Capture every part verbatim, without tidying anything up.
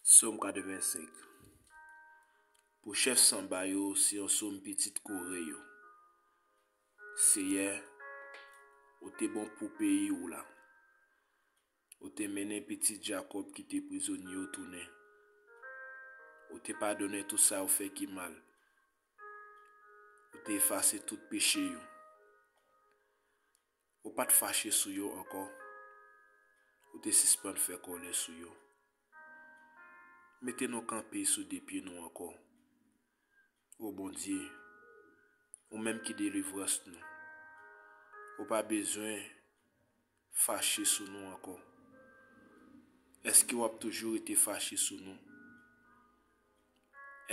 Sòm katrevensenk. Pou chèf sanba yo, se yon sòm pitit Kore yo. Seyè, ou te bon pou peyi w la. Ou te mennen pitit Jakòb ki te prizonye yo tounen. Ou te padonnen tout sa yo fè ki mal. Ou te efase tout peche yo. Ou pa t fache sou yo ankò. Ou te sispann fè kòlè sou yo. Mete nou kanpe sou de pye nou ankò. O Bondye, ou menm ki delivrans nou, ou pa bezwen fache sou nou ankò. Èske w ap toujou rete fache sou nou?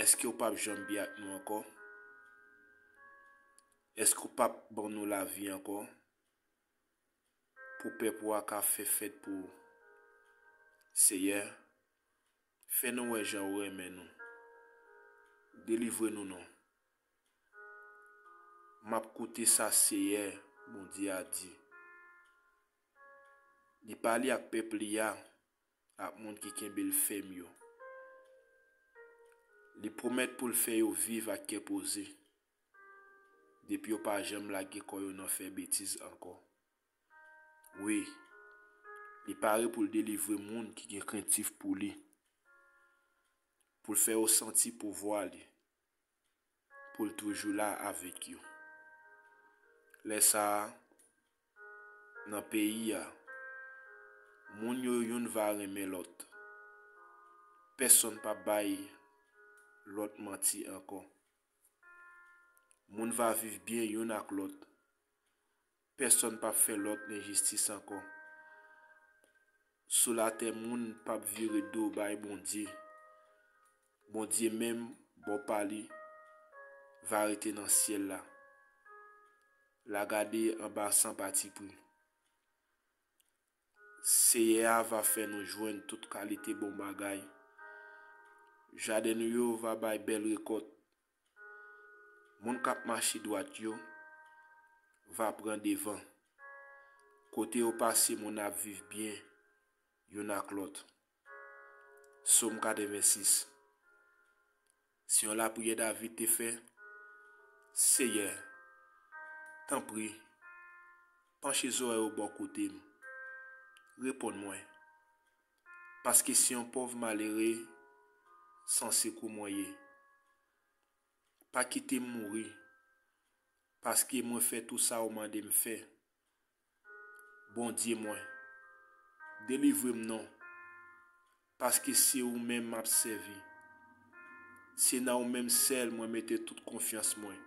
Èske w p ap janm byen ak nou ankò? Èske w p ap ban nou lavi ankò? Pou pèp ou a ka fè fèt pou ou. Seyè, fè nou wè jan ou renmen nou. Delivre nou non. M ap koute sa Seyè Bondye a di. Li pale ak pèp li a, ak moun ki kenbe l fèm yo. Li pwomèt pou l fè yo viv ak kè poze, depi yo pa janm lage kò yo nan fè betiz ankò. Wi, li pare pou l delivre moun ki gen krentif pou li, pou l fè yo santi pouvwa li, pou l toujou la avèk yo. Lè sa a, nan peyi a, moun yo youn va renmen lòt. Pèsonn p ap bay lòt manti ankò. Moun va viv byen youn ak lòt. Pèsonn p ap fè lòt lenjistis ankò. Sou latè, moun p ap vire do bay Bondye. Bondye menm, bò pa li, va rete nan syèl la. L a gade anba san patipri. Seyè a va fè nou jwenn tout kalite bon bagay. Jaden nou yo va bay bèl rekòt. Moun k ap mache dwat yo va pran devan. Kote yo pase, moun ap viv byen youn ak lòt. Sòm katrevensis. Se yon lapriyè David te fè, Seyè, tanpri, panche zòrèy ou bò kote m. Reponn mwen. Paske se yon pòv malere san sekou mwen ye. Pa kite m mouri, paske mwen fè tou sa ou mande m fè. Bondye mwen, delivre m non, paske se ou menm m ap sèvi. Se nan ou menm sèl mwen mete tout konfyans mwen.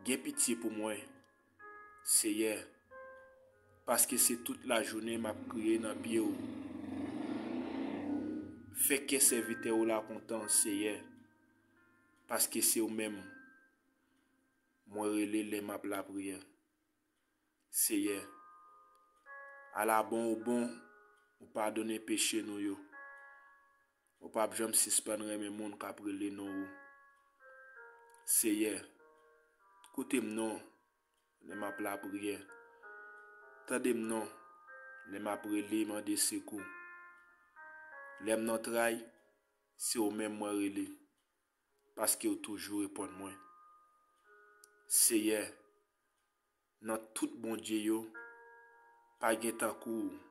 Gen pitye pou mwen, Seyè, paske se tout lajounen m ap kriye nan pye w. Fè kè sèvitè w la kontan, Seyè, paske se ou menm mwen rele lè m ap lapriyè. Seyè, ala bon ou bon, ou padone peche nou yo. Ou p ap janm sispann renmen moun k ap rele non ou. Seyè, koute m non, lè m ap lapriyè. Tande m non, lè m ap rele mande sekou. Lè m nan tray, se ou menm mwen rele, paske ou toujou reponn mwen. Seyè, nan tout bondye yo, pa gen tankou ou.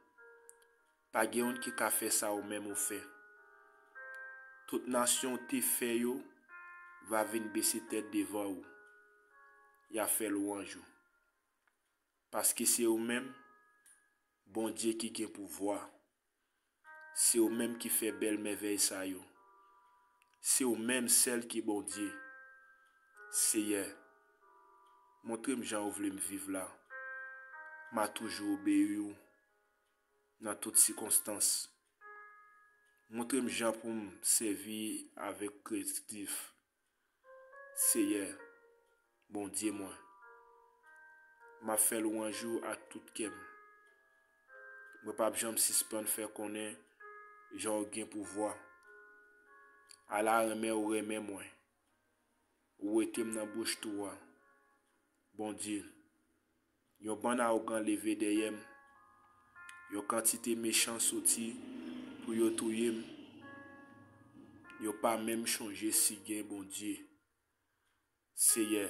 Pa gen youn ki ka fè sa ou menm ou fè. Tout nasyon ou te fè yo va vin bese tèt devan ou. Y a fè lwanj ou. Paske se ou menm, Bondye ki gen pouvwa. Se ou menm ki fè bèl mèvèy sa yo. Se ou menm sèl ki Bondye. Seyè, montre m jan ou vle m viv la. M a toujou obeyi w nan tout sikonstans. Montre m jan pou m sèvi avèk krentif. Seyè, Bondye mwen, m ap fè lwanj ou ak tout kè m. Mwen p ap janm sispann fè konnen jan w gen pouvwa. Ala renmen ou renmen mwen. Ou wete m nan bouch twou a. Bondye, yon bann awogan leve dèyè m. Yon kantite mechan soti pou yo touye m. yo pa menm chonje si gen Bondye. Seyè,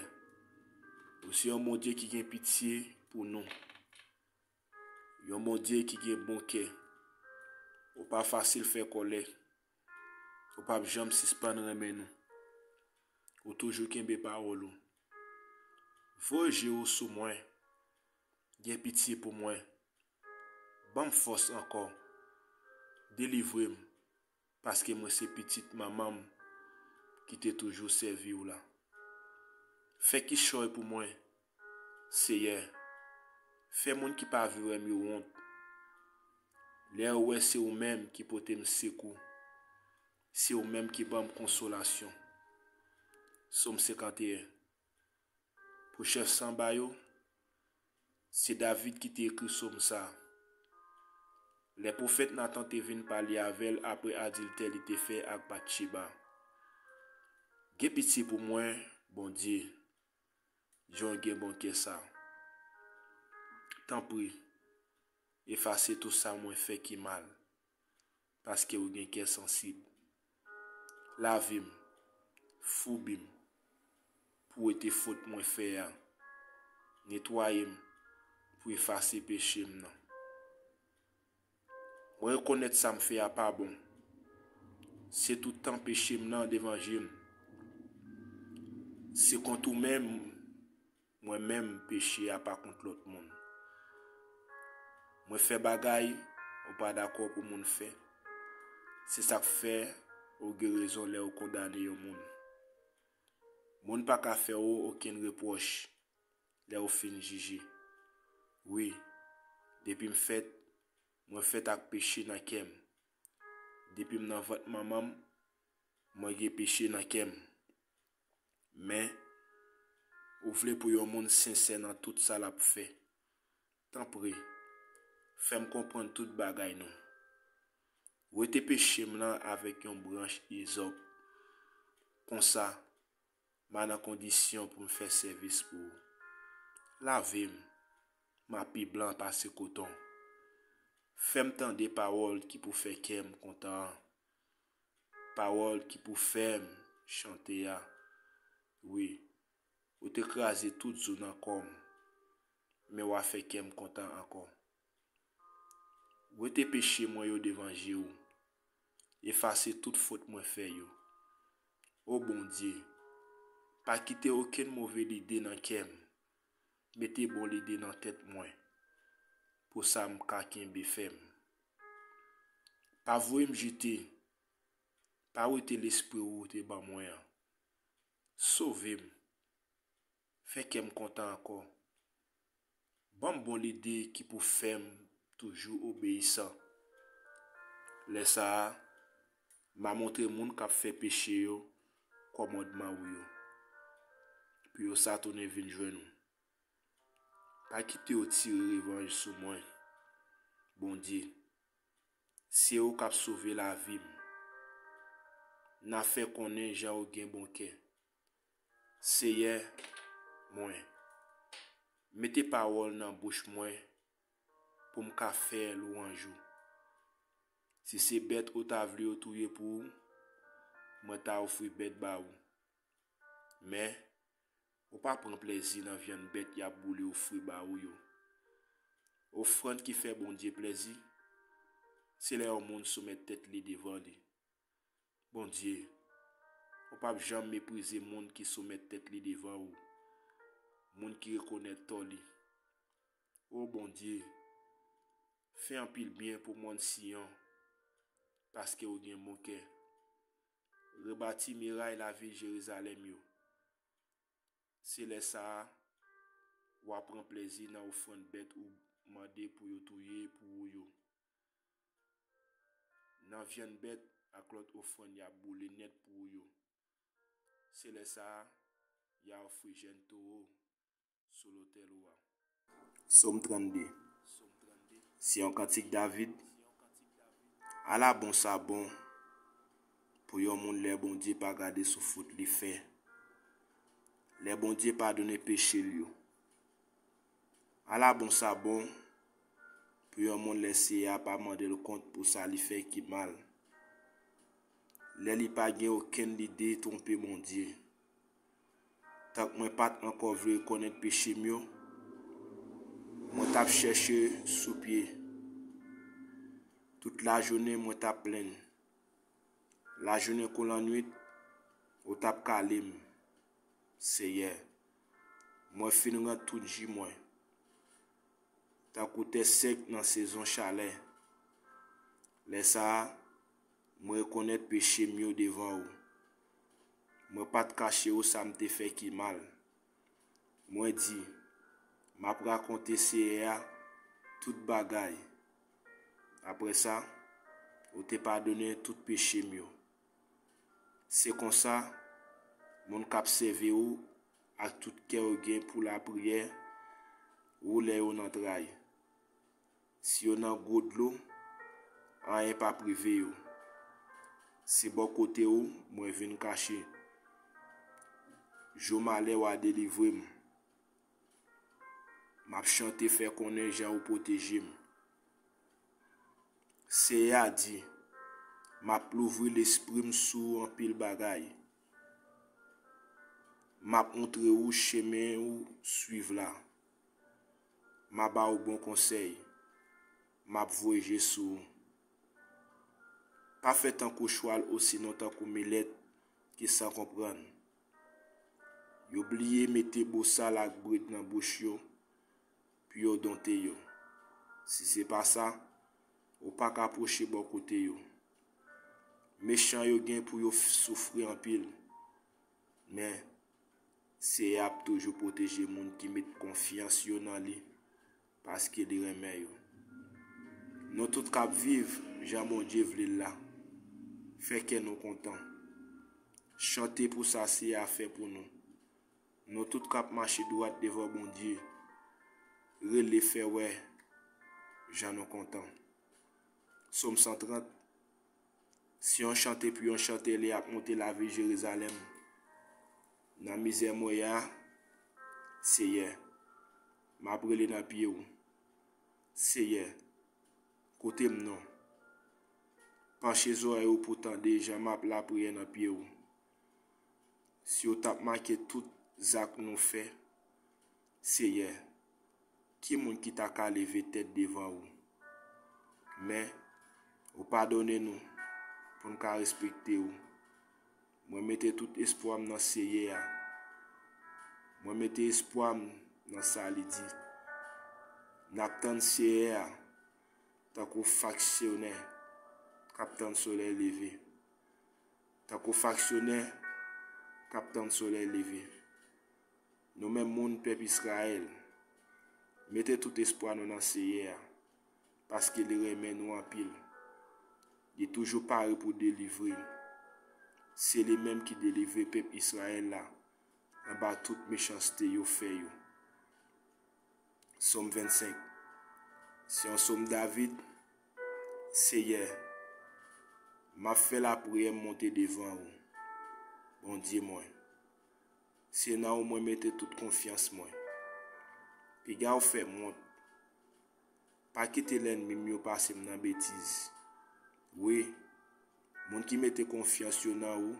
ou se yon Bondye ki gen pitye pou nou. Yon Bondye ki gen bon kè. Ou pa fasil fè kòlè. Ou p ap janm sispann renmen nou. Ou toujou kenbe pawòl ou. Voye je w sou mwen. Gen pitye pou mwen. Ban m fòs ankò. Delivre m, paske mwen se pitit manman m ki te toujou sèvi w la. Fè kichòy pou mwen, Seyè. Fè moun ki pa vle wè m yo wont. Lè yo wè se ou menm ki pote m sekou, se ou menm ki ban m konsolasyon. Sòm senkanteyen. Pou chèf sanba yo, se David ki te ekri sòm sa a. Lè pwofèt Natan te vin pale avè l apre adiltè li te fè ak Batcheba, gen pitye pou mwen, Bondye, jan w gen bon kè sa a. Tanpri, efase tou sa mwen fè ki mal, paske w gen kè sansib. Lave m, foubi m, pou wete fòt mwen fè a. Netwaye m, pou efase peche m nan. Mwen rekonèt sa m fè a pa bon. Se tout tan peche m nan devan je m. Se kont ou menm mwen menm peche a, pa kont lòt moun. Mwen fè bagay ou pa dakò pou moun fè. Se sa k fè ou gen rezon lè ou kondane yon moun. Moun pa ka fè ou okenn repwòch lè ou fin jije. Wi, depi m fèt, mwen fèt ak peche nan kè m. Depi m nan vant manman m, mwen gen peche nan kè m. Men, ou vle pou yon moun sensè nan tout sa l ap fè. Tanpri, fè m konprann tout bagay non. Wete peche m nan avèk yon branch izòp. Konsa, m a nan kondisyon pou m fè sèvis pou ou. Lave m, m a pi blan pase koton. Fè m tande pawòl ki pou fè kè m kontan an. Pawòl ki pou fè m chante a. Wi, ou te kraze tout zo nan kò m, men w a fè kè m kontan ankò. Wete peche mwen yo devan je w. Efase tout fòt mwen fè yo. O Bondye, pa kite okenn move lide nan kè m. Mete bon lide nan tèt mwen, pou sa m ka kenbe fèm. Pa voye m jete, pa wete lespri ou te ban mwen an. Sove m, fè kè m kontan ankò. Ban m bon lide ki pou fè m toujou obeyisan. Lè sa a, m a montre moun k ap fè peche yo kòmandman ou yo, pou yo sa tounen vin jwenn ou. Pa kite yo tire revanj sou mwen, Bondye. Se ou k ap sove lavi m. N a fè konnen jan ou gen bon kè. Seyè mwen, mete pawòl nan bouch mwen pou m ka fè lwanj ou. Si se bèt ou ta vle yo touye pou ou, mwen ta ofri bèt ba ou. Men, ou pa pran plezi nan vyann bèt y ap boule ofri ba ou yo. Ofrann ki fè Bondye plezi, se lè yon moun soumèt tèt li devan li. Bondye, ou p ap janm meprize moun ki soumèt tèt li devan ou, moun ki rekonèt tò li. O Bondye, fè anpil byen pou mòn Siyon, paske ou gen bon kè. Rebati miray lavil Jerizalèm yo. Se lè sa a, w a pran plezi nan ofrann bèt ou mande pou yo touye pou ou yo, nan vyann bèt ak lòt ofrann y ap boule nèt pou ou yo. Se lè sa a, y a ofri jèn towo sou lotèl ou a. Sòm trannde. Se yon kantik David. Ala bon sa bon pou yon moun lè Bondye pa gade sou fot li fè, lè Bondye padone peche l yo. Ala bon sa bon pou yon moun lè Seyè a pa mande l kont pou sa li fè ki mal. lè li pa gen okenn lide twonpe Bondye. Tank mwen pa t ankò vle rekonèt peche m yo, mwen t ap chèche sou pye. Tout lajounen, mwen t ap plenn. Lajounen kou lannwit, ou t ap kale m. Seyè, mwen fin rant tout ji mwen, tankou tè sèk nan sezon chalè. Lè sa a, mwen rekonèt peche m yo devan ou. Mwen pa t kache ou sa m te fè ki mal. Mwen di, m ap rakonte Seyè a tout bagay. Apre sa, ou te padone tout peche m yo. Se konsa, moun k ap sèvi ou ak tout kè yo gen pou lapriyè, ou lè yo nan tray. Si yo nan gwo dlo, anyen p ap rive yo. Se bò kote ou mwen vin kache. Jou malè w a delivre m. M ap chante fè konnen jan ou pwoteje m. Seyè a di, m ap louvri lespri m sou ou anpil bagay. M ap montre ou chemen ou swiv la. M a ba ou bon konsèy. M ap voye je sou ou. Pa fè tankou chwal osinon tankou milèt ki san konprann. Yo bliye mete bosal ak brid nan bouch yo pou yo donte yo. Si se pa sa, ou pa ka pwoche bò kote yo. Mechan yo gen pou yo soufri anpil, men Seyè ap toujou pwoteje moun ki met konfyans yo nan li, paske li renmen yo. Nou tout k ap viv jan Bondye vle l la, fè kè nou kontan. Chante pou sa Seyè a fè pou nou. Nou tout k ap mache dwat devan Bondye, rele fè wè jan nou kontan. Sòm san trant. Se yon chante pou yon chante lè y ap monte lavil Jerizalèm. Nan mizè mwen ye a, Seyè, m ap rele nan pye w. Seyè, koute m non. Panche zòrèy ou pou tande jan m ap lapriyè nan pye w. Si w t ap make tout zak nou fè, Seyè, ki moun ki ta ka leve tèt devan ou? Men, ou padone nou pou n ka respekte ou. Mwen mete tout espwa m nan Seyè a. Mwen mete espwa m nan sa li di. N ap tann Seyè a tankou faksyonè k ap tann solèy leve. Tankou faksyonè k ap tann solèy leve. Nou menm moun pèp Izrayèl, mete tout espwa nou nan Seyè a, paske li renmen nou anpil. Li toujou pare pou delivre. Se li menm ki delivre pèp Izrayèl la anba tout mechanste yo fè yo. Sòm vennsenk. Se yon sòm David. Seyè, m ap fè lapriyè m monte devan ou, Bondye mwen. Se nan ou mwen mete tout konfyans mwen. Piga w fè m wont. Pa kite lènmi m yo pase m nan betiz. Wi, moun ki mete konfyans yo nan ou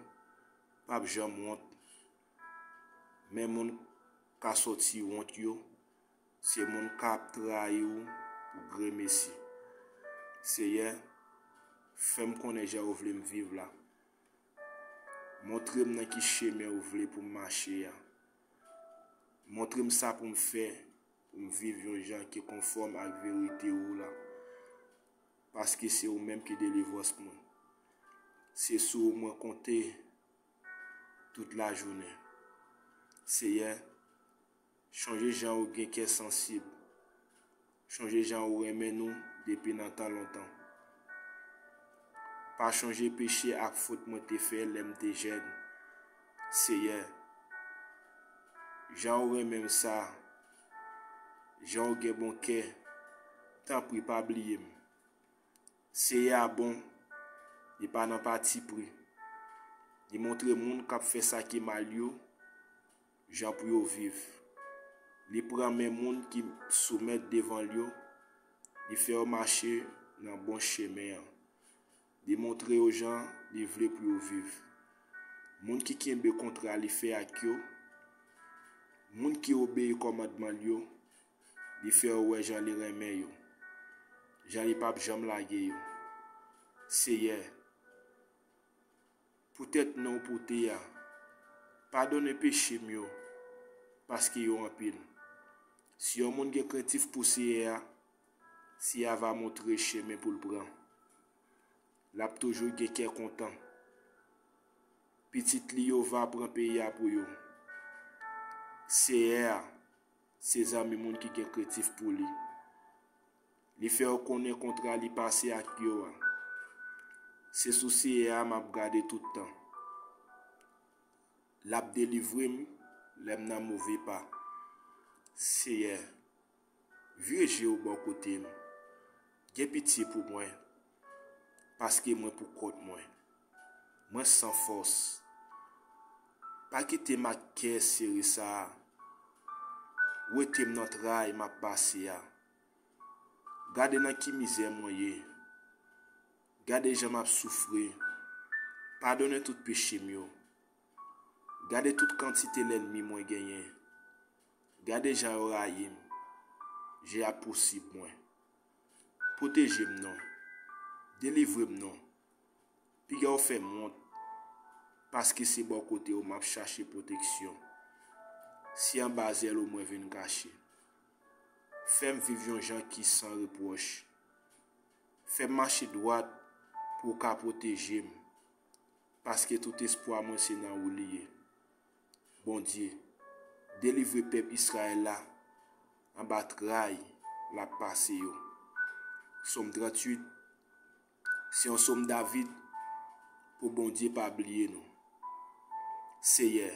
p ap janm wont. Men moun k a sòti wont yo, se moun k ap trayi w pou gremesi. Seyè, fè m konnen jan ou vle m viv la. Montre m nan ki chemen ou vle pou m mache a. Montre m sa pou m fè pou m viv yon jan ki konfòm ak verite ou la. Paske se ou menm ki delivrans mwen. Se sou ou mwen konte tout lajounen. Seyè, chonje jan ou gen kè sansib. Chonje jan ou renmen nou depi nan tan lontan. Pa chonje peche ak fot mwen te fè lè m te jèn. Seyè, jan ou renmen m sa, jan ou gen bon kè, tanpri pa bliye m. Seyè a bon, li pa nan patipri. Li montre moun k ap fè sa ki mal yo jan pou yo viv. Li pran men moun ki soumèt devan l yo, li fè yo mache nan bon chemen an. Li montre yo jan li vle pou yo viv. Moun ki kenbe kontra li fè ak yo, moun ki obeyi kòmandman l yo, li fè yo wè jan li renmen yo, jan li p ap janm lage yo. Seyè, poutèt non w pote a, padone peche m yo, paske yo anpil. Si yon moun gen krentif pou Seyè a, Seyè a va montre chemen pou l pran. L ap toujou gen kè kontan. Pitit li yo va pran peyi a pou yo. Seyè a se zanmi moun ki gen krentif pou li. Li fè yo konnen kontra li pase ak yo a. Se sou Seyè a m ap gade tout tan. L ap delivre m lè m nan move pa. Seyè, vire je w bò kote m. Gen pitye pou mwen, paske mwen pou kont mwen. Mwen san fòs. Pa kite m ak kè sere sa a. Wete m nan tray m ap pase a. Gade nan ki mizè mwen ye. Gade jan m ap soufri. Padone tout peche m yo. Gade tout kantite lènmi mwen genyen. Gade jan yo rayi m. Je ap pousib mwen. Pwoteje m non. Delivre m non. Piga w fè m wont, paske se bò kote w m ap chache pwoteksyon. Si anba zèl ou mwen vin kache. Fè m viv yon jan ki san repwòch. Fè m mache dwat pou w ka pwoteje m, paske tout espwa mwen se nan ou li ye. Bondye, delivre pèp Izrayèl la anba tray l ap pase yo. Sòm tranntuit, se yon sòm David pou Bondye pa bliye nou. Seyè,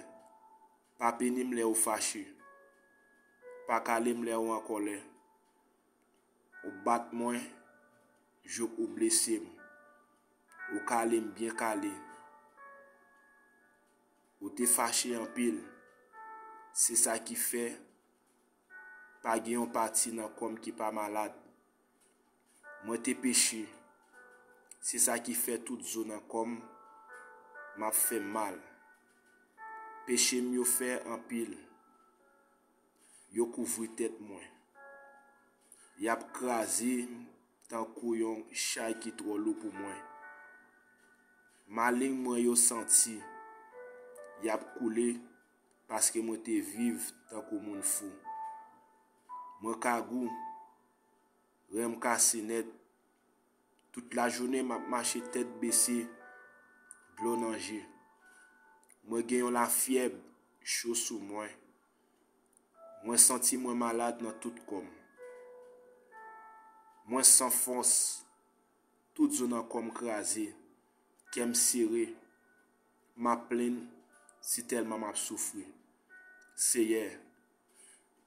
pa pini m lè ou fache. Pa kale m lè ou an kòlè. Ou bat mwen jouk ou blese m. Ou kale m byen kale. Ou te fache anpil. Se sa ki fè pa gen yon pati nan kò m ki pa malad. Mwen te peche. Se sa ki fè tout zo nan kò m m ap fè m mal. Peche m yo fè anpil. Yo kouvri tèt mwen. Y ap kraze m tankou yon chay ki twò lou pou mwen. Maleng mwen yo santi. Y ap koule paske mwen te viv tankou moun fou. Mwen kagou, ren m kase nèt. Tout lajounen m ap mache tèt bese, dlo nan je. Mwen gen yon lafyèb cho sou mwen. Mwen santi mwen malad nan tout kò m. Mwen san fòs, tout zo nan kò m kraze, kè m sere, m ap plenn sitèlman m ap soufri. Seyè,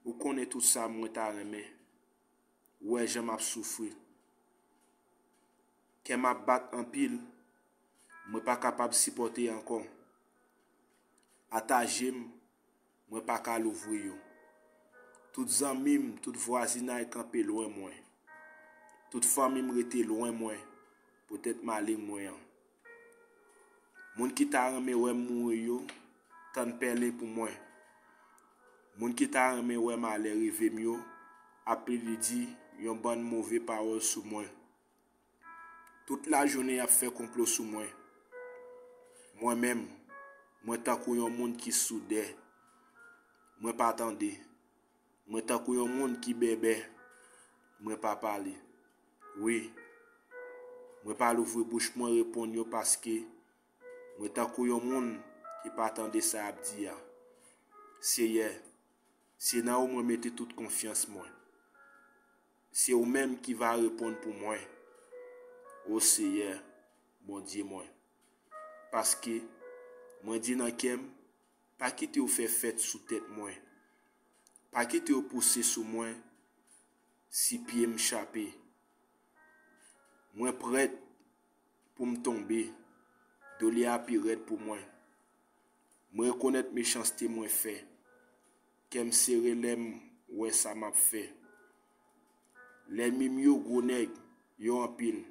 ou konnen tout sa mwen ta renmen. Ou wè jan m ap soufri. Kè m ap bat anpil, mwen pa kapab sipòte ankò. Ata je m, mwen pa ka louvri yo. Tout zanmi m, tout vwazinay kanpe lwen mwen. Tout fanmi m rete lwen mwen, poutèt maleng mwen an. Moun ki ta renmen wè m mouri yo, tann pèlen pou mwen. Moun ki ta renmen wè malè rive m yo, ap plede di yon bann move pawòl sou mwen. Tout lajounen y ap fè konplo sou mwen. Mwen menm, mwen tankou yon moun ki soudè. Mwen pa tande. Mwen tankou yon moun ki bèbè. Mwen pa pale. Wi, mwen pa louvri bouch mwen reponn yo paske mwen tankou yon moun ki pa tande sa y ap di a. Seyè, se nan ou mwen mete tout konfyans mwen. Se ou menm ki va reponn pou mwen, o Seyè, Bondye mwen. Paske mwen di nan kè m, pa kite yo fè fèt sou tèt mwen. Pa kite yo pouse sou mwen si pye m chape. Mwen prèt pou m tonbe. Dole a pi rèd pou mwen. Mwen rekonèt mechanste mwen fè. Kè m sere lè m wè sa m ap fè. Lènmi m yo gwo nèg, yo anpil.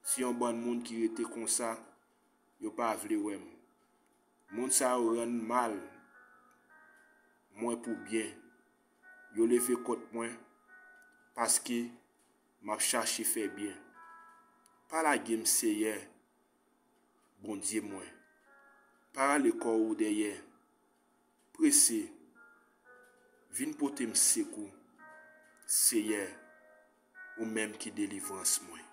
Si yon bann moun ki rete konsa, yo pa vle wè m. Moun sa yo rann mal mwen pou byen. Yo leve kont mwen paske m ap chache fè byen. Pa lage m, Seyè, Bondye mwen. Pa rale kò w dèyè. Prese, vin pote m sekou, Seyè, ou menm ki delivrans mwen.